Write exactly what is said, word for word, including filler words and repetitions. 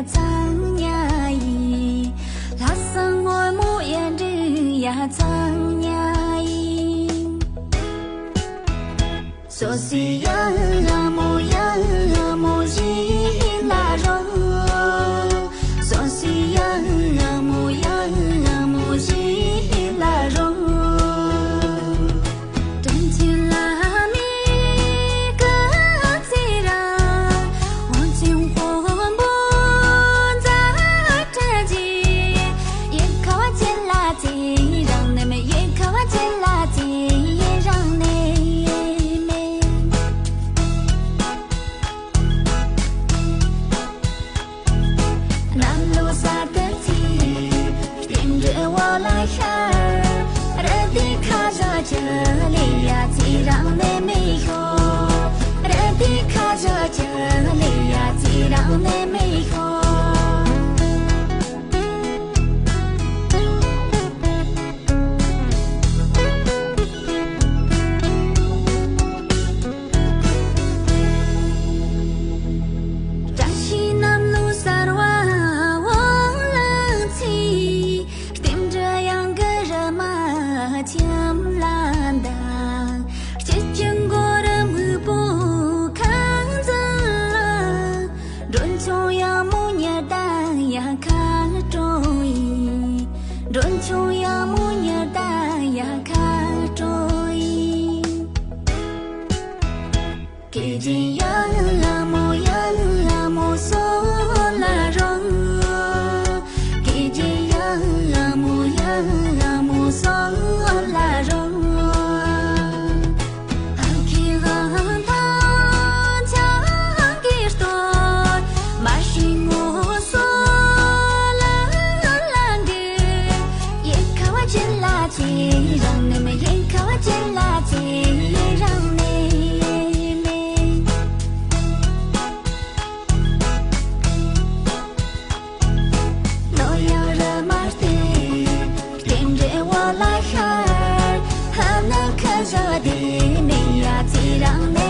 ཚང་ཉ་ཡིན། ལྷ་ས་སྔོན་མོ་ཡར་འདྲེན་ཡ་ཚང་ཉ་ཡིན། སོ་སི་ཡ་ཡ་མོ་ཡ་ཡ་མོ་ཞིག་ལ་རོ། སོ་སི་ཡ་ཡ་མོ་ཡ་ཡ་མོ་ཞིག་ལ་རོ། དྲིན་ཆེན་བླ་མའི་སྐུ་ཚེ་རིང་། དབང་ཆེན་དཔོན་པོ་མཛད་འཕྲིན་རྗེ། ཡེ་ཁ་བ་ཅན་ལ་ཚེ་རིང་ནི་མེད། ཡེ་ཁ་བ་ཅན་ལ་ཚེ་རིང་ནི་མེད། གནམ་ལོ་གསར་དུ་ཚེས། རྟེན་འབྲེལ་བ་ལ་ཤར། རི་དེ་ཁ་བཞག་ཅི་ལས་ཡ་ཚེ་རིང་ནི་མེད་ཤོག་རི་དེ་ཁ་བཞག་ཅི་ལས་ཡ་ཚེ་རིང་ནི་མེད་ཤོག་བཀྲ་ཤིས་གནམ་ལོ་གསར་བ་འོང་ལ་ཚེ། རྟེན་འབྲེལ་གཡང་གི་རི་མ་ཁྱིམ་ལ་འདའ། སྐྱིད་ཀྱི་མགོ་རུ་སྨུག་པོ་ཁ་འཛིན་ལ། མགྲོན་ཆུང་གཡང་མོ་ཉི་ཟླ་ཡ་ཁ་དྲོ་ཡིན། མགྲོན་ཆུང་གཡང་མོ་ཉི་ཟླ་ཡ་ཁ་དྲོ་ཡིན། སྐད་ཅིག་ཡ་ཡ་མོ་ཡ་ཡ་མོ་སོ་ལ་རོ། སྐད་ཅིག་ཡ་ཡ་མོ་ཡ་ཡ་མོ་སོ་ལ་རོ། ཨ་ཁེ་ལ་ཐང་ཆང་གི་སྟོད། མ་ཤི་ངོ་སོ་ལ་ལ་འདི། ཡེ་ཁ་བ་ཅན་ལ་ཚེ་རིང་ནི་མེད། ཡེ་ཁ་བ་ཅན་ལ་ཚེ་རིང་ནི་མེད། ལོ་ཡང་ར་མ་སྟེ། རྟེན་འབྲེལ་བ་ལ་ཤར། ཧ་ན་ཁ་བཞག་དེ་མེད་ཡ་ཚེ་རིང་ནི།